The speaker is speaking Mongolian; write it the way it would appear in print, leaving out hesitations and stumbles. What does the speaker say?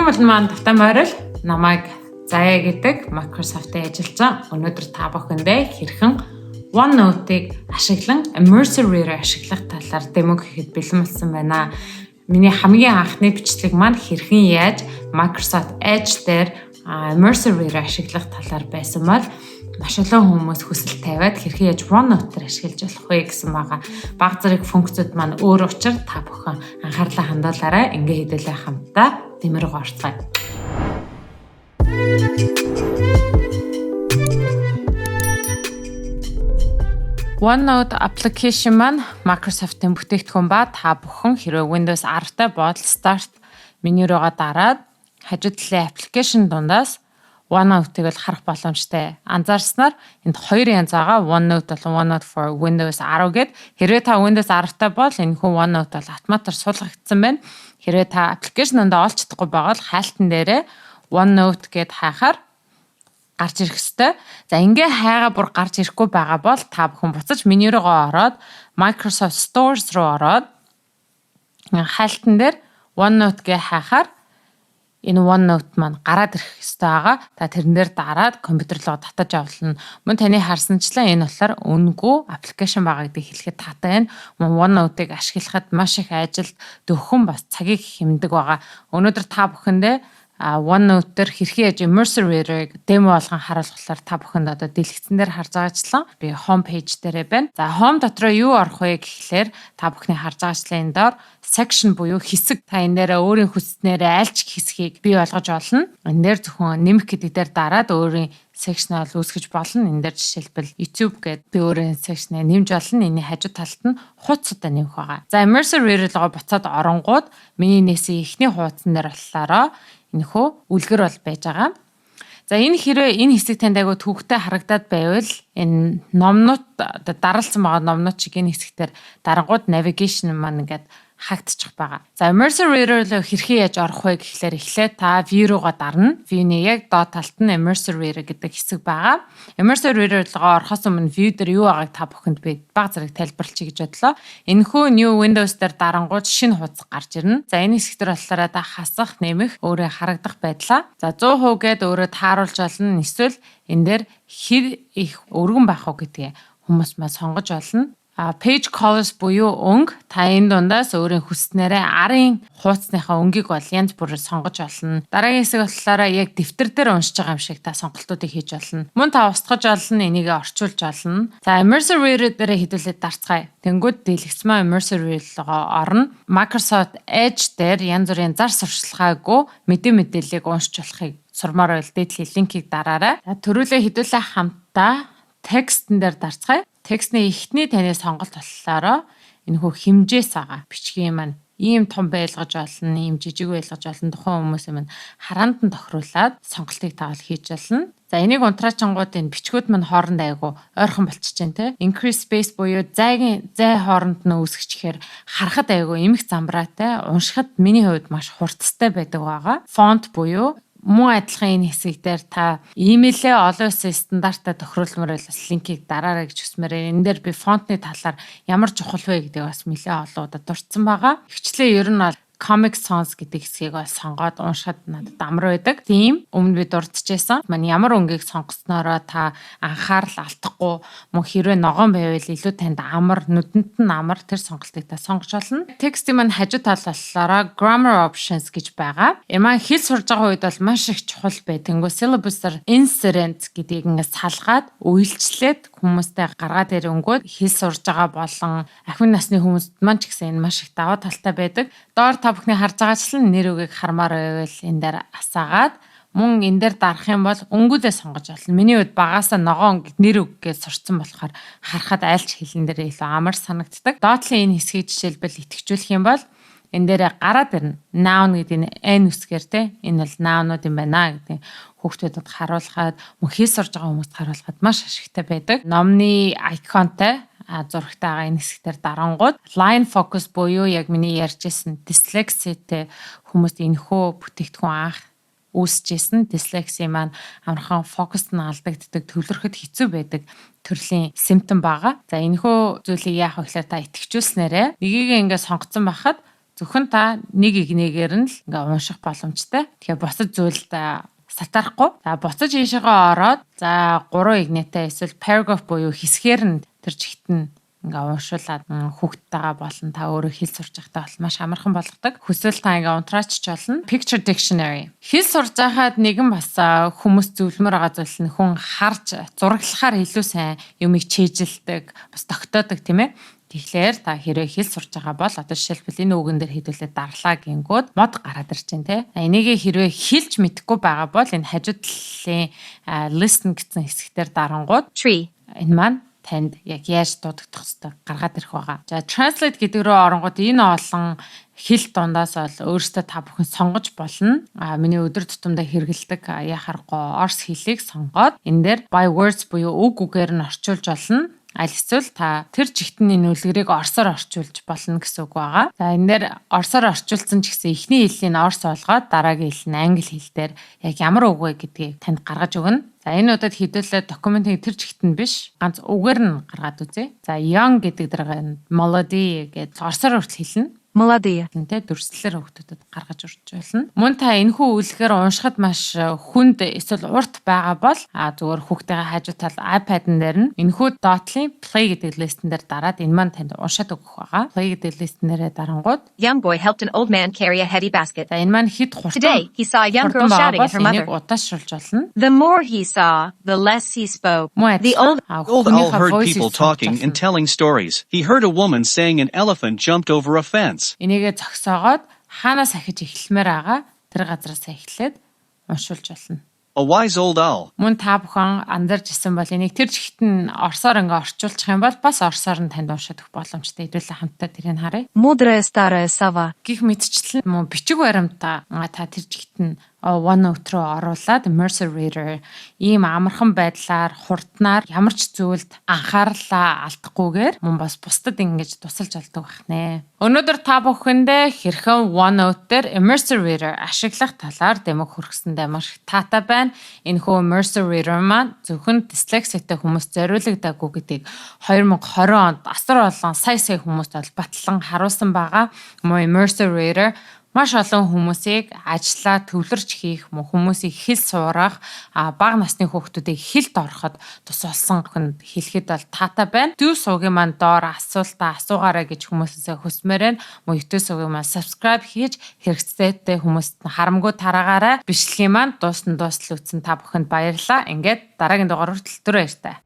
Эрхэм болон маань тавтай морил, намайг Заяа гэдэг, Microsoft-ын ажилчсан. Өнөөдөр та бүхэндээ хэрхэн OneNote-ыг ашиглан Immersive Reader ашиглах талаар demo хийхэд бэлэн болсон байна. Миний хамгийн анхны бичлэг маань хэрхэн яаж Microsoft Edge дээр Immersive Reader ашиглах талаар байсан бол маш олон хүмүүс хүсэл тавиад хэрхэн яаж OneNote дээр ашиглаж болох вэ гэсэн байгаа. Баг зэрэг функцүүд маань өөр учир та бүхэн анхаарлаа хандуулаарай. Ингээ хэдүүлээ хамтдаа demo руу орцгоё. OneNote application маань Microsoft-ын бүтээгдэхүүн ба та бүхэн хэрвээ Windows 10-тай бол Start меню руугаа дараад хажуу талын application дундаас OneNote-ыг бол харах боломжтой. Анзаарснаар энд хоёр янз байгаа. OneNote болон OneNote for Windows 10 гэд. Хэрвээ та Windows 10-тай бол энэхүү OneNote бол автоматар суулгагдсан байна. Хэрвээ та application дундаа олж чадахгүй байгаа бол хайлтан дээрээ OneNote гэд хайхаар гарч ирэх ёстой. За, ингээ хайгаа бүр гарч ирэхгүй байгаа бол та бүхэн буцаж меню руугаа ороод Microsoft Stores руу ороод хайлтан дээр OneNote гэ хайхаар энэ OneNote маань гараад ирэх ёстой байгаа. Та тэрэн дээр дараад компьютер руу татаж авлана. Мөн таны харсанчлан энэ болохоор үнэгүй application байгаа гэдгийг хэлэхэд таатай байна. Мөн OneNote-ыг ашиглахад маш их ажилд дөхөн бас цагийг хэмнэдэг байгаа. Өнөөдөр та бүхэндээ OneNote дээр хэрхэн яаж Immersive Reader-ыг demo болгон харуулхлаар та бүхэнд одоо дэлгэцэн дээр харж байгаачлан би home page дээрээ байна. За, home дотроо юу орох вэ гэхлээр та бүхний харж байгаачлан энэ доор section буюу хэсэг, та энэ дээр өөрийн хүссэнээр аль ч хэсгийг бий болгож олно. Энэ дээр зөвхөн нэмэх гэдэг дээр дараад өөрийн section бол үүсгэж болно. Энэ дээр жишээлбэл YouTube гэдэг би өөрийн section-ыг нэмж олно. Энэний хажуу талд нь хуудасуудаа нэмэх байгаа. За, Immersive Reader руу буцаад оронгууд миний нээсэн эхний хуудсан дээр болохоор энэхүү үлгэр бол байж байгаа. За, энэ хэрвээ энэ хэсэг танд айгу төвөгтэй харагдаад байвал энэ номнууд одоо даралсан байгаа номнууд чиг энэ хэсэгтэр дарангууд navigation маань ингээд хаагдчих байгаа. За, Immersive Reader руу хэрхэн яаж орох вэ гэхлээр эхлээд та View руугаа дарна. View-ний яг доод талд нь Immersive Reader гэдэг хэсэг байгаа. Immersive Reader руу орохоос өмнө View дээр юу байгааг та бүхэнд би баг зэрэг тайлбарлчих гэж бодлоо. Энэхүү New Windows дээр дарангууд шинэ хуудас гарч ирнэ. За, энэ хэсэг дээр болохоор та хасах, нэмэх, өөрөө харагдах байдлаа. За, 100% гээд өөрөө тааруулж олно. Эсвэл энэ дээр хэр их өргөн байх уу гэдгээ хүмүүс маа сонгож олно. Page colors буюу өнгө, та энэ дундаас өөрийн хүссэнээрээ арын хуудасныхаа өнгийг бол янз бүрээр сонгож олно. Дараагийн хэсэг болохоор яг дэвтэр дээр уншиж байгаа юм шиг та сонголтуудыг хийж болно. Мөн та устгаж олно, энийг орчуулж олно. За, Immersive Reader дээр хэдүүлээд дарцгаая. Тэнгүүд дэлгэц маань Immersive Reader руу орно. Microsoft Edge дээр янз бүрийн зар сурталчилгаагүй мэдээллийг уншиж болохыг сурмаар байвал дээдлийн линкийг дараарай. За, төрүүлээ хэдүүлээ хамтдаа текстэн дээр дарцгаая. Текстний эхний таны сонголт болохоор энэхүү хэмжээс байгаа. Бичгийн маань ийм том байлгаж олно, ийм жижиг байлгаж олно. Тухайн хүмүүсийн маань хараанд нь тохируулаад сонголтыг таавал хийж болно. За, энийг унтраачингууд энэ бичгүүд маань хооронд айгу ойрхон болчихж байна те. Increase space буюу зайгийн зай хооронд нь үүсгэчихээр харахад айгу эмх замбраатай, уншихад миний хувьд маш хурцтай байдаг байгаа. Font буюу мөн адилхан энэ хэсэг дээр та имэйлээ олон улсын стандартаа тохируулмаар байл бас линкийг дараарай гэж хүсмээр. Энэ дээр би фонтны талаар ямар чухал вэ гэдгийг бас нэлээд олон удаа дурдсан байгаа. Хвчлээ ер нь бол Comic Sans гэдэг хэсгийг бол сонгоод уншихад надад амар байдаг. Тийм өмнө би дурдчихсан. Маань ямар өнгийг сонгоснороо та анхаарал алдахгүй, мөн хэрвээ ногоон байвал илүү танд амар, нүдэнд нь амар, тэр сонголтыг та сонгож болно. Текстийн маань хажуу тал болохоор grammar options гэж байгаа. Энэ маань хэл сурж байгаа үед бол маш их чухал байдаггүй. Syllabus-аар incident гэдгийг ингээд салгаад үйлчлээд хүмүүстэй гаргаад ирэнгүүт хэл сурж байгаа болон ахмад насны хүмүүст маань ч гэсэн энэ маш их даваа талтай байдаг. Доор та бүхний харж байгаачлан нэр үгийг хармаар байвал энэ дээр асаагаад, мөн энэ дээр дарах юм бол өнгүүдээ сонгож болно. Миний хувьд багасаа ногоон нэр үг гэж сурцсан болохоор харахад айлч хэлэн дээр илүү амар санагддаг. Доотлын энэ хэсгийг жишээлбэл идэвхжүүлэх юм бол энэ дээр гараад ирнэ. Noun гэдэг энэ N үсгээр те, энэ бол noun-ууд юм байна гэдэг хүүхдүүдэд харуулхад, мөн хэл сурж байгаа хүмүүст харуулхад маш ашигтай байдаг. Номны icon-тай зурагтай байгаа энэ хэсгээр дарангууд line focus буюу яг миний ярьж ирсэн дислекситэй хүмүүст энэхүү бүтээгдэхүүн анх үүсэжсэн. Дислекси маань амархан фокус нь алдагддаг, төвлөрөхөд хэцүү байдаг төрлийн symptom байгаа. За, энэхүү зүйлийг яах вэ гэхээр та идэвхжүүлснээрээ нэгийг ингээд сонгоцсон байхад Зөвхөн та нэг игнэгээр нь л ингээ унших боломжтой. Тэгэхээр бусад зүйлд сатарахгүй. За, буцаж ийшээгээ ороод, за, 3 игнэтэй эсвэл paragraph буюу хэсгээр нь тэр чигт нь ингээ уншуулад хүүхдтэйгээ болон та өөрөө хэл сурч байхдаа бол маш амархан болгодог. Хүсвэл та ингээ унтраач ч болно. Picture dictionary. Хэл сурж байхад нэгэн бас хүмүүс зөвлөмөр байгаа зүйл нь хүн харж зураглахаар илүү сайн юмыг чийжилдэг, бас тогтоодог, тийм ээ. Тэгэхээр та хэрвээ хэл сурж байгаа бол одоо жишээлбэл энэ үгэн дээр хэдүүлээ дарлаа гингүүд мод гараад ирж байна, те. Энийгээ хэрвээ хэлж мэдэхгүй байгаа бол энэ хажуу талын listen гэсэн хэсэгтэр дарангууд Tree. энэ маань танд яг яаж дуудагдах хэвээр гаргаад ирэх байгаа. За, translate гэдэг рүү оронгууд энэ олон хэл дундаас бол өөрөөсөө та бүхэн сонгож болно. А миний өдөр тутамдаа хэрэглэдэг яхаарахгүй орс хэлийг сонгоод энэ дээр by words буюу үг үгээр нь орчуулж болно. Аль эсвэл та тэр чигтний нүлгэрийг орсоор орчуулж болно гэсэн үг байгаа. За, энэ дээр орсоор орчуулсан ч гэсэн эхний хэллийг орс болгоод дараагийн хэл нь англи хэл дээр яг ямар үг вэ гэдгийг танд гаргаж өгнө. За, энэ удаад хэдүүлээ документыг тэр чигт нь биш, ганц үгээр нь гаргаад үзье. За, young гэдэг дээр молодые гэж орсоор хүртэл хэлнэ. Молодые. Тэ, дүрслэлээр хүүхдүүдэд гаргаж урч болно. Мөн та энэхүү үлгээр уншихад маш хүнд эсвэл урт байгаа бол зүгээр хүүхдийн хажуу тал iPad-н дээр нь энэхүү доотлын play гэдэг list-эн дээр дараад энэ маань танд уншаад өгөх байгаа. Play гэдэг list-эн дээрээ дарангууд Young boy helped an old man carry a heavy basket. За, энэ маань хэд хурдан Today, he saw a young girl shouting at her mother. Энийг удаашруулж болно. The more he saw, the less he spoke. Мөн The old Old Owl heard people talking and telling stories. He heard a woman saying an elephant jumped over a fence. Энийгээ зогсоогоод хаанаас ахиж эхлэмээр байгаа тэр газараас эхлээд уншуулж болно. A wise old owl. Мөн та бүхэн анзарч исэн бол энийг тэр чигт нь орсоор ингээ орчуулчих юм бол бас орсоор нь танд уншаад өгөх боломжтой. Хэдүүлээ хамтдаа тэрийг харъя. Мудрая старая сова. Гэх мэтчлэн мөн бичиг баримтаа та тэр чигт нь OneNote руу оруулаад Immersive Reader ийм амархан байдлаар, хурднаар, ямар ч зүйлд анхаарлаа алдахгүйгээр мөн бас бусдад ингэж тусалж олдог байх нэ. Өнөөдөр та бүхэндээ хэрхэн OneNote дээр Immersive Reader ашиглах талаар дэмэг хүргэсэндээ маш их таатай байна. Энэхүү Immersive Reader маань зөвхөн дислексиатай хүмүүст зориулагдаагүй гэдгийг 2020 онд асар олон сая сая хүмүүст бол батлан харуулсан байгаа. Мөн Immersive Reader маш олон хүмүүсийг ажлаа төвлөрч хийх, мөн хүмүүсийг хэл сурах, бага насны хүүхдүүдийг хэлд ороход тус болсон хүнд хэлэхэд бол таатай байна. YouTube сувгийн маань доор асуултаа асуугаарай гэж хүмүүсээсээ хүсмээр байна. Мөн YouTube сувгийн маань subscribe хийж хэрэгцээтэй хүмүүст нь харамгүй тараагаарай. Бичлэгийн маань дуусна дуустал үзсэн та бүхэнд баярлалаа. Ингээд дараагийн дугаар хүртэл түр баяртай.